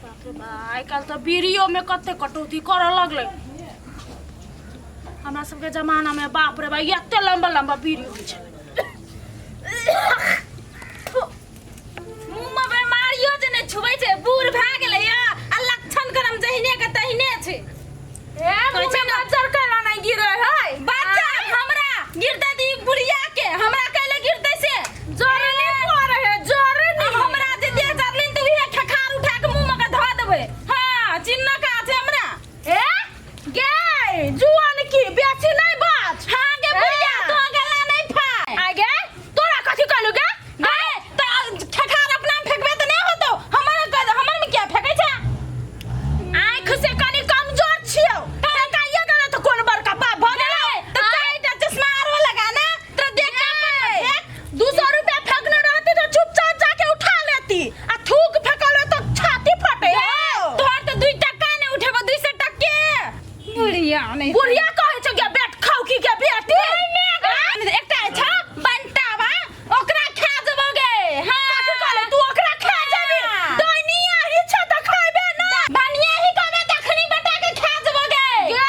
बाप रे बा, आइ काल्हि तऽ बीड़ियोमे कते कटौती करऽ लगलै। हमरा सबके जमानामे बाप रे बा एते लम्बा लम्बा बीड़ी होइ छलै। मुँह में बीमारियो जे नहि छुबै छै, बूढ़ भए गेलै या आ लक्षण करम जहिने के तहिने छै। ए, कहै छै मुँहमे ने। मच्छर कैला नहि गिरै है? बच्चा हमरा गिरतै तऽ ई बुढ़िया के हमरा कैले गिरतै से? जरनी पड़े है, जरनी। आ हमरा जे देह जरलिन तऽ उहे खखार उठा के मुँह में के धऽ देबै। हाँ, चिन्ह का छै हमरा। ए गे जुआन की बेसी नहीं बात। हाँ गे बुढ़िया, तो गला नहीं फाय। आ गे, तोरा कथी कहलु गे? गे तऽ खखार अपना में फेकबै तऽ नहि होतौ, हमर हमर में किया फेकै छै? आँख से कनी कमजोर छियौ, फेकाइए गेलै तऽ कोन बड़का पाप भऽ गेलै? तऽ चारिटा चश्मा आरो लगा ना तोरा देख के अपन फेक। 200 रुपया फेंकने रहती तो चुपचाप जाके उठा लेती, आ थूक फेंकल तो छाती फटे। तोहर तऽ 2 टका नहि उठेबो, 200 टके बुढ़िया नहि। बुढ़िया कहै छै गे बेट खाउ की गे बेटी? एकटा छै बंटावा, ओकरा खा जेबो गे। हाँ। कथी कहले तू? ओकरा खा जेबी? दैनिया ही छै तऽ खैबे ना। बनिया ही कहबे तखनी बटा के खा जेबो गे। गे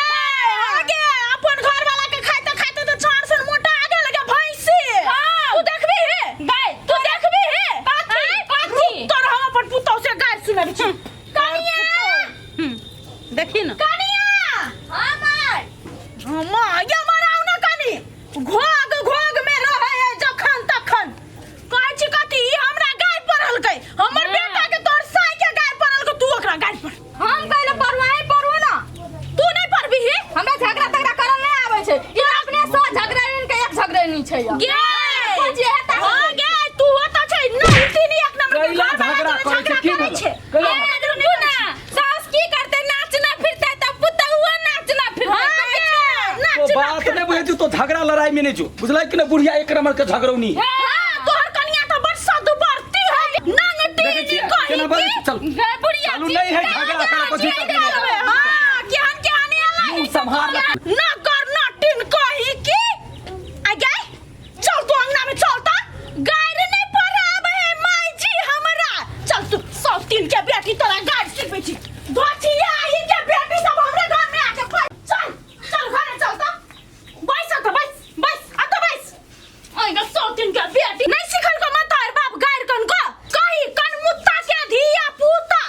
आगे अपन घर वाला के खाइते खाइते तऽ चार सन मोटा आ गेल गे भैंसी। हाँ। तू देखबी हे? गै। तू देखबी हे? कथी कथी? तोर हम अपन पुतौह से गारि सुनबी छी। कनिया। देखी ना। कनिया। हाँ माय। माँ ये मराउ ना, कनी घोग घोग में रहे है जखन तखन। कहै छी कथी? ई हमरा गाय पढ़लकै, हमर बेटा के तोर साई के गाय पढ़लकै, तू ओकरा गाय पढ़। हम कहले पढ़ू, अहीं पढ़ू ना। तू नहीं पढ़बी ही? हमरा झगड़ा तगड़ा करल नहीं आबै छै। ई अपने सौ झगड़ैन के एक झगड़ैनी छै। गे। कोन चीज हेता? हाँ गे, तू होता छै नहीं तीन एक नंबर के कैला घर वाला झगड़ा तोरे करै छै? झगड़ा की करै भेल? छै। कैला? ए, रुकू ना, सास की करते? नाचना फिरते तऽ पुतहुओ नाचना फिरते। हाँ गे, तो नाचना। बात नहीं बुझे तो झगड़ा लड़ाई में नहीं जो, बुझलै कि ना? बुढ़िया एक नंबर के झगड़ौनी। हाँ, तोहर कनिया तो बड़ सदुबरती है, नंगटी। देखै छियै कही केना बजै की? छै? चल। गे बुढ़िया। चालू नहीं है झगड़ा करे को जी जीता भी नहीं। हाँ, केहन केहन एलै। मुंह सम्हार ले। ना कर ना टिन कही की। आ गई, चल तू अंगना में चल, ता गायर नहीं पढ़ाबे है माई जी हमरा। चल तू, सब तीन के बेटी तोरा गायर सिखबै छी। दोचिया ही के बेटी सब हमरे घर में आके पढ़। चल चल, घरे चल ता, बैस त, बैस बैस, आ त बैस। आइगा सब तीन के बेटी नहीं सिखल को मतार बाप गायर कन को कही कन मुत्ता के धिया पूता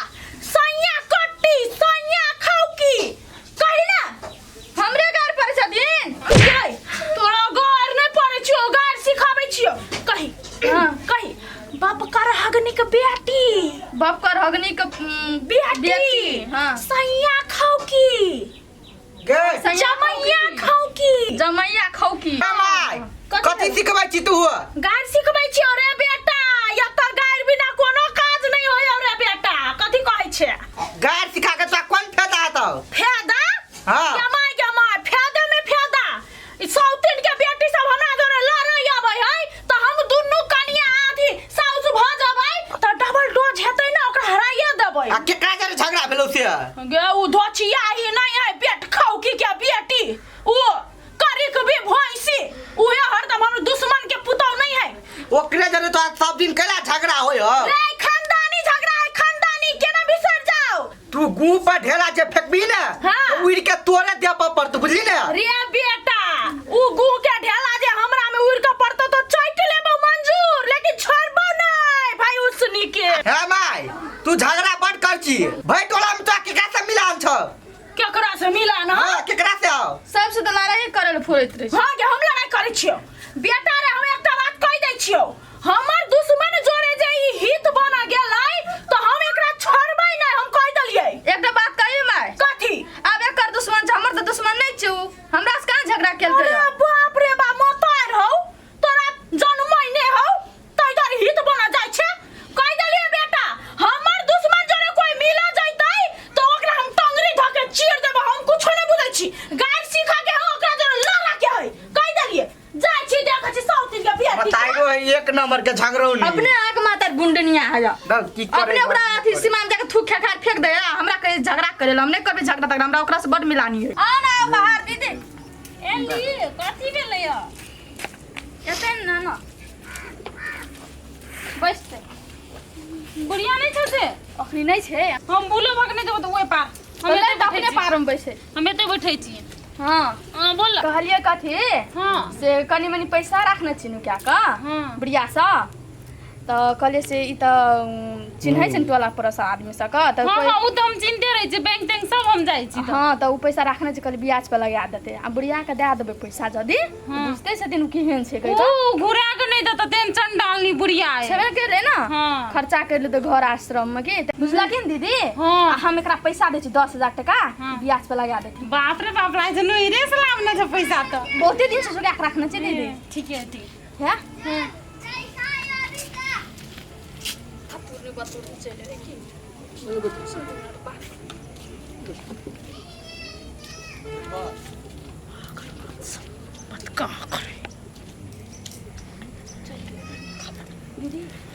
सैया कट्टी सैया खाउकी कही ना। हमरे घर पर छथिन। गै, तोरा गार नहीं पड़ै छियो, गार सिखाबै छियो। कही। हाँ। कही, बाप कर हगनी के बेटी। बाप कर हगनी के बेटी। बेटी, हाँ। सैया खाउ की? गे। सैया। जमैया खाउ की? जमैया खाउ की? माय, कथी सिखबै छी तू? गार सिखबै छियो रे बेटा। एतऽ गार बिना कोनो काज नहीं होय रे बेटा। कथी कहै छै? गार सिखा के तोरा कोन फायदा हेतौ? फायदा? हाँ। जमाय जमाय, फायदा में फायदा। ई सौतिन के बेटी सब हमरा जोरे लड़ै अबै है तऽ हम दुनू कनिया आधी साउस भऽ जेबै तऽ डबल डोज हेतै ने, ओकरा हराइए देबै। आ केकरा जरे झगड़ा भेलौ से? गे, उ धोचिया ही नहीं है बेट खौकी के बेटी, उ करिक भी भैंसी, उहे हरदम हमर दुश्मन के पुतौ नहीं है। ओकरे जरे तोरा सब दिन कैला झगड़ा होय हो? रे, खानदानी झगड़ा है, खानदानी, केना बिसर जाओ। तू गू पर ढेला जे फेंकबी ने, हाँ। तो उड़ के तोरे देह पर पड़तौ, बुझली ने? रे बेटा, उ गू के ढेला जे हमरा में उड़ के पड़तो तो चैट लेबो मंजूर, लेकिन छोड़बो नहीं भाई उसनी के। हे माय, तू झगड़ा बड कर छी। भाई, टोला में तोरा केकरा से मिलान छौ? केकरा से मिलान? हाँ, केकरा से आओ? सबसे तऽ लड़ाई करे लए फोड़ैत रहै छै। हाँ गे, हम लड़ाई करै छियौ बेटा रे। हम एकटा बात कहि दै छियौ, हमर दुश्मन जोरे जे ई हित बन गेलै तऽ हम एकरा छोड़बै नहि, हम कहि देलियै। एकटा बात कही माय? कथी? आब एकर दुश्मन छै, हमर तऽ दुश्मन नहि छै उ। हमरा से कहाँ झगड़ा केलकै? अरे बाप रे बाप, मोतार हौ, तोरा जन्मै नहि हौ तै दुआरे हित बन जाइ छै। कहि देलियै बेटा, हमर दुश्मन जोरे कोई मिल जैतै तऽ ओकरा हम टंगरी धऽ के चीर देबै। हम कुछो नहि बुझै छी। गारि सीखऽ के हौ, ओकरा जोरे लड़ऽ के है। कहि देलियै, जाइ छी, देखै छी साउथ के बेटी। बताइयो है एक नंबर के झगड़ौनी। अपने आँख मातर गुंडनिया है। दब की करे? अपने ओकरा अथी सीमा में जाके थूक खेखार फेंक दे आ हमरा कहे झगड़ा करे ला। हम नहीं करबे झगड़ा तगड़ा, हमरा ओकरा से बड मिलानी है। आ ना बाहर दीदी। एली, कथी भेलै यौ? एते ना ना, बैसते। बुढ़िया नहि छौ से? अखनी नहि छै। हम बुलो भगने जेबो तऽ ओहि पार। हम नहि एतै तऽ बैठै अपने छी। पारमे बैसै। हम एतै बैठै छी। हँ। हँ, बोल। कहलियै कथी? हँ। से कनि मनि पैसा राखने छी नुका कऽ। हँ। बुढ़ियासँ तऽ कहलियै से ई तऽ चिन्है छै ने टोला पड़ोस आदमी सबके तऽ हँ। कोइ हँ, ओ तऽ हम चिन्हते रहै छी, बैंक तैंक सब हम जाइ छी तऽ। हँ, तऽ ओ पैसा राखने छै, कहलियै ब्याज पर लगा देतै आ बुढ़ियाके दए देबै पैसा जदि। हँ। बुझते छथिन ओ केहन छै कहि ओ कऽ। घुरा के नहि देतौ, तेहन चंडालनी बुढ़िया अइ। छेबे केलै ने। हँ। खर्चा करि लेतै घर आश्रम मे की तऽ बुझलखिन दीदी? हँ। आ हम एकरा पैसा दै छी 10,000 टका। हँ। ब्याज पर लगा देथिन। बाप रे बाप, लागै छै नोहिरे से लाबने छै पैसा तऽ। बहुते दिन से जोगा के राखने छै दीदी। ठीके है, ठीक। है। हँ।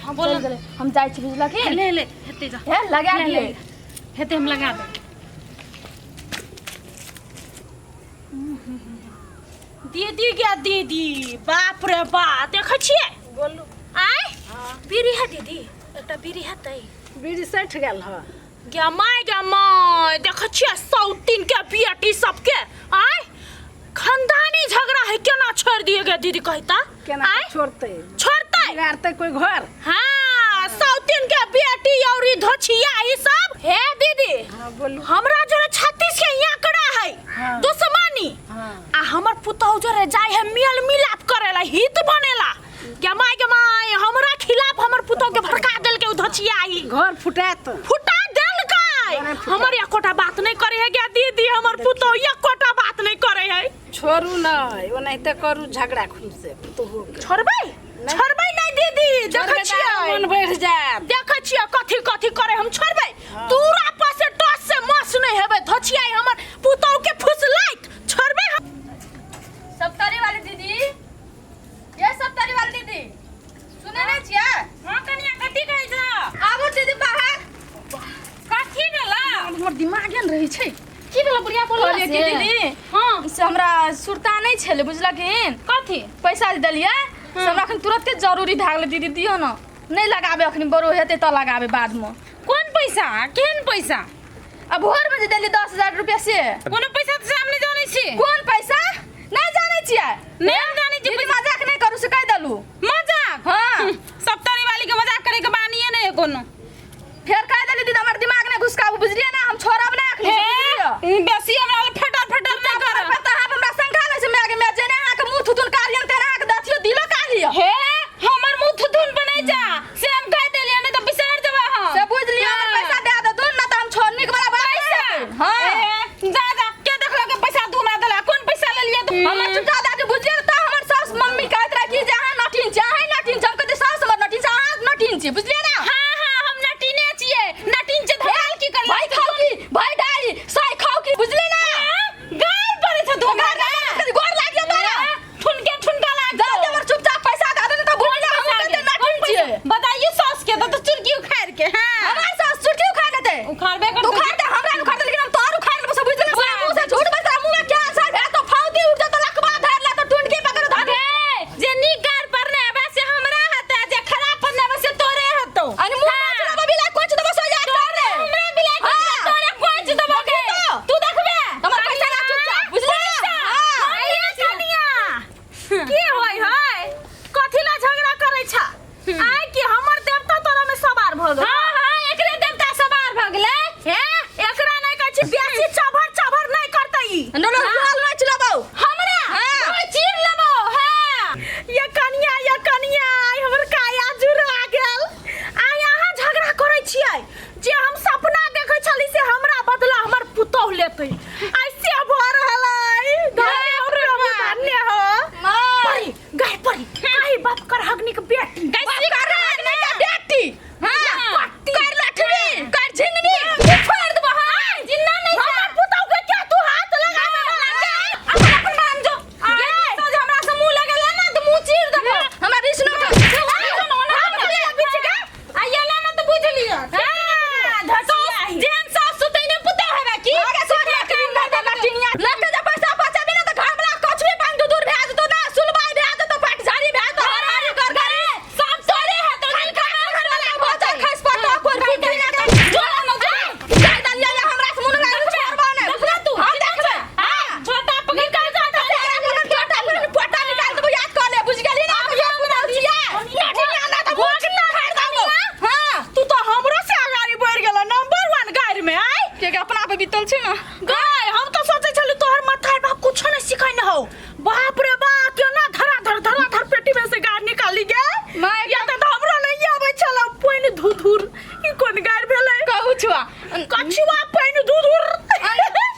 हँ, बोल। चलि गेलै, हम जाइ छी, बुझलखिन? ले ले, हेतै, जा। हे, लगा ले, दियै। ले, हेतै, हम लगा देबै। दीदी गे दीदी, बाप रे बा, देखै छियै? बोलू। आय बीड़ी है दीदी? एकटा बीड़ी हेतै? बीड़ी सठि गेल हँ। गे माय, गे माय, देखै छियै सौतीन के बेटी सबके? आय खानदानी झगड़ा है, केना छोड़ दिए गे दीदी, कहता? केना आय छोड़तै? छोड़तै? बिगाड़तै कोइ घर? हाँ, सौतीन के बेटी और ई धोछिया ई सब हे दीदी। हाँ, बोलू। हमरा जोरे 36 के आंकड़ा है। हाँ। दुश्मनी। हाँ। आ हमर पुतहु जोरे जाय है मेल मिलाप करेला, हित बनेला। गे माय, गे माय, हमरा खिलाफ हमर पुतहु के भड़का देलकै उ धोछिया ई। घर फुटात। फुटा देलकै। घरे फुटा। हमर एकोटा बात नहीं करे है गे दीदी, हमर पुतहु एकोटा बात नहीं करे है। छोड़ू नहि, ओनाहिते करू झगड़ा खून से पुतोहु के। छोड़बै? छोड़बै नहीं दीदी, देखै छोड़बै तऽ छियै मन बढ़ि जायत। देखै छियै कथी कथी करे, हम छोड़बै? दूर आपस से टस से मस नहीं हेबै। धोछिया हमर पुतहु के फुसलाइत छोड़बै हम? सप्तरी वाली दीदी, ये सप्तरी वाली दीदी, सुने नहीं छियै? हँ कनिया, कथी कहै छ? आबू दीदी बाहर। कथी भेला? हमर दिमागे ने रहै छै। की भेला बुढ़िया, बोल। कहलियै कि दीदी, हँ। से हमरा सुरता नहि छलै, बुझलखिन? कथी? पैसा जे देलियै से हमरा अखन तुरन्ते जरूरी भए गेलै दीदी, दियौ ने। नहि लगाबै अखन, बड़ो हेतै तऽ लगाबै बादमे। कोन पैसा? केहन पैसा? आ भोरमे जे देलियै 10,000 रुपया से। कोनो पैसा तऽ हम नहि जानै छी। कोन पैसा नहि जानै छियै? नहि, हम जानै छी। दीदी, मजाक नहि करू से कहि देलू। मजाक? हाँ। सप्तरी वाली के मजाक करे के बानिए नहीं है कोनो। फेर कहि देली दीदी, हमर दिमाग नहि घुसकाबू, बुझलियै ने? हम छोड़ब नहि अखनी से, बुझलियै? हे, बेसी हमरा लग फटर फटर नहि कर। पर तऽ अहाँ हमरा शंका लै छै माय गे माय, जेना अहाँके मुँह थुथुन काढ़ियन तेना अहाँके दथियो दिलो काढ़ियौ। हे, हमर मुंह थुथुन पर नहीं जा से हम कह देलियै, नहीं तऽ बिसरि जेबै हम। से बुझि लियौ, हमर हाँ। पैसा दए देतुन ना तऽ हम छोड़ नीक बला बात नहि पैसा? हेतै। हाँ। ए, जा जा, के देखलक के पैसा तू हमरा देला? कोन पैसा लेलियै तू? हमर चुपचाप दादी, बुझलियै ने? तऽ हमर सास मम्मी कहैत रहै कि जे अहाँ नटिन छी, अहाँ नटिन छी। हम कहलियै सास हमर नटिन छी, अहाँ नटिन छी, बुझलियै ने? हाँ हाँ, हम नटिने छियै, नटिन छै। धमाल की करलै? भाई खाउ की भाई डाली साई खाउ की, बुझलियै ने? गाल पड़ै छै तू हमरा। गोर लागि जेतौ ने। ठुनके ठुनका लाग जा दे, हमर चुपचाप पैसा दऽ दे ने तऽ बुझलियै हम कते नटिन छियै। बताइए सास के तो चुरकी उखाड़ के। हाँ, हमार सास चुटकी उखाड़ लेतै। उखाड़बे कर। तू उखाड़ दे, हमरा उखाड़ दे, लेकिन हम तोहर उखाड़ लेबो से, बुझलियै ने? मुँह से झूठ बजता, मुँह में क्या असर भेल तो फाउदी उठ जेतौ, लकवा धर ले तो टुनकी पकड़ धर। जे नीक गार पड़ने हेबे से हमरा हेतै, जे खराब पड़ने हेबे से तोरे हेतौ। अनि मुँह में चुराबो बिला कोच देबो से याद कर ले। हमरा बिला कोच? हाँ। तोरे कोच देबो के तू देखबे। हमर पैसा ला चुपचाप, बुझलियै ने? हाँ। आइए कनिया, की होय है? कथी ला झगड़ा करै छा? आय कि हमर देवता तोरा में सवार भ गेल? हाँ हाँ, एकरे देवता सवार भ गेलै। हे, एकरा नहीं कहै छी बेसी चभर चभर नहीं करतै ई। नो नो, हाल नहीं चलाबो। हमरा? हाँ। ओए, चीर लेबो। हाँ। ये कनिया, ये कनिया, आइ हमर काया जुड़ा गेल। आइ अहाँ झगड़ा करै छियै? जे हम सपना देखै छली से हमरा बदला हमर पुतोह लेतै, आइ से भऽ रहल अइ। धन्य हो प्रभु, धन्य हो। परी गाय परी गाय, बाप कर हगनी के बेटी। बाप कर हगनी के बेटी। हां, कर लठवी, कर झिंगनी, उखाड़ देबो। हां, जिन्ना नहीं। हमर पुतोह के क्या तू हाथ लगाबे वाला के? अपन अपन मान जो गे, तो हमरा से मुंह लगेला ना तो मुंह चीर देबो। हमरा रिश्नो के आ ये ना तो बुझ लियो। हां, धसिया ही। जेहन सास सुतै ने पुतोह हेबे की। आगे सोच लठवी ना त लठिनिया लठे जे पैसा बचाबी ना त घर वाला कछुए पान दूर भए जेतो ना, सुलबाई भए जेतो, पटझारी भए जेतो, हर हर कर कर सब तोरे हेतौ। घर वाला बचा खस पड़तो कोई फुटी ना। जो कछुआ पानि दूध उर।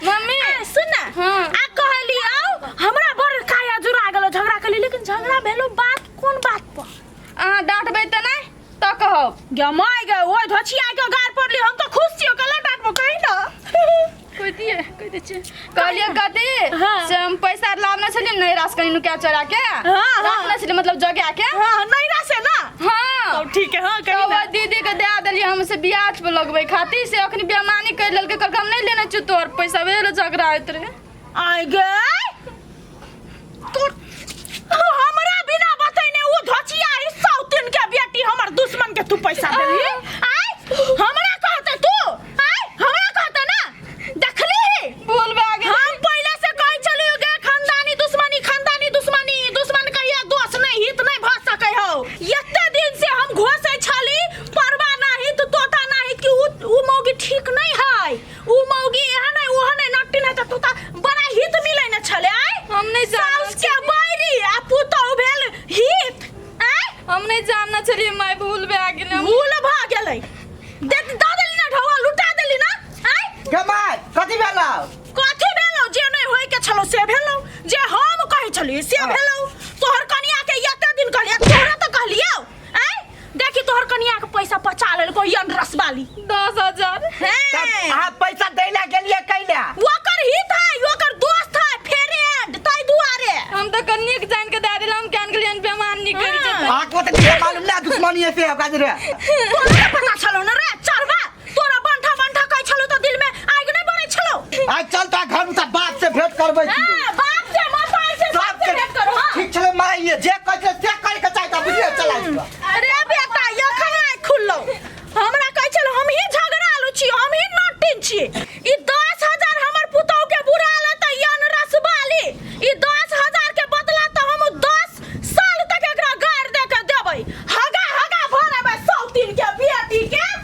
मम्मी। आ, सुन ना। हाँ। आ कहलियौ हमरा बड़ काया जुड़ा गेलो झगड़ा कली, लेकिन झगड़ा भेलो बात कोन बात पर? अहाँ डांटबै तऽ नहि तऽ कहब। गे my गे, ओहि धोछिया के गार पड़ली, हम तऽ खुश छियो, कला डांटबो कही ना। कहि दिए, कहि दै छियै। कहलियै कथी? हाँ। से हम पैसा लाबने छलियै नैहरा से कनि नुका चोरा के। हाँ। राखने छलियै मतलब जगा के। हाँ, नैहरा से ना? हाँ। तब ठीक है, हाँ, कही तऽ ना। ओहि दीदी के दए देलियै हम से ब्याज पर लगबै खातिर, से अखनी बेमानी करि लेलकै, कहलकै हम नहि लेने छियौ तोहर पैसा, वएह झगड़ा होइत रहै। आइ गे, तोर हमरा बिना बतैने ओ धोचिया ही सौतिन के बेटी हमर दुश्मन के तू पैसा देली? आइ हमरा कहते तू, आइ हमरा कहते ना? देखली ही? भूल भए गेल। हम पहिले से कहै छलियो गे, खानदानी दुश्मनी, खानदानी दुश्मनी, दुश्मन कहिया दोष नहीं हित नहीं भ सकै हौ। एते दिन से हम घोसै छली परवा नाही तो तोता नाही कि उ मौगी ठीक नहीं है, उ मौगी एहन है ओहन है, नट्टी नहीं त तोता बड़ा हित मिलै न छले। आइ हम नहि जानल साउस के बैरी आ पुतहु भेल हित। आइ हम नहि जानने छलियै माय, भूल भए गेलै। भूल भऽ गेलै, दे दऽ देली ना ढौआ, लुटा देली ना। आइ गे माय, कथी भेलौ? कथी भेलौ? जे नहि होय के छलौ से भेलौ, जे हम कहै छलियै से भेलौ। तोहर कनिया के एते दिन कहलियै, तोहरा तऽ कहलियौ। आइ देखी तोहर कनिया के पैसा पचा लेलको यन रसवाली 10,000। हे तब अहाँ पैसा दै ला गेलियै कैला? ओकर हित है, ओकर दोस्त है, फ्रेंड, ताहि दुआरे। हम तऽ कनिक जान के दए देलहुँ, हम केहन गेलियनि बेमान निकलि हाँ। जेतै। अहाँके ओते नहि मालूम ना दुश्मनी है से ओकरा जे रे। तोरा तऽ पता छलौ ने रे चढ़वा, तोरा बंठा बंठा कहै छलौ तऽ दिल में आगि नहि बरै छलौ। आज चल ता घर में बाप से भेंट करबै छी। हाँ,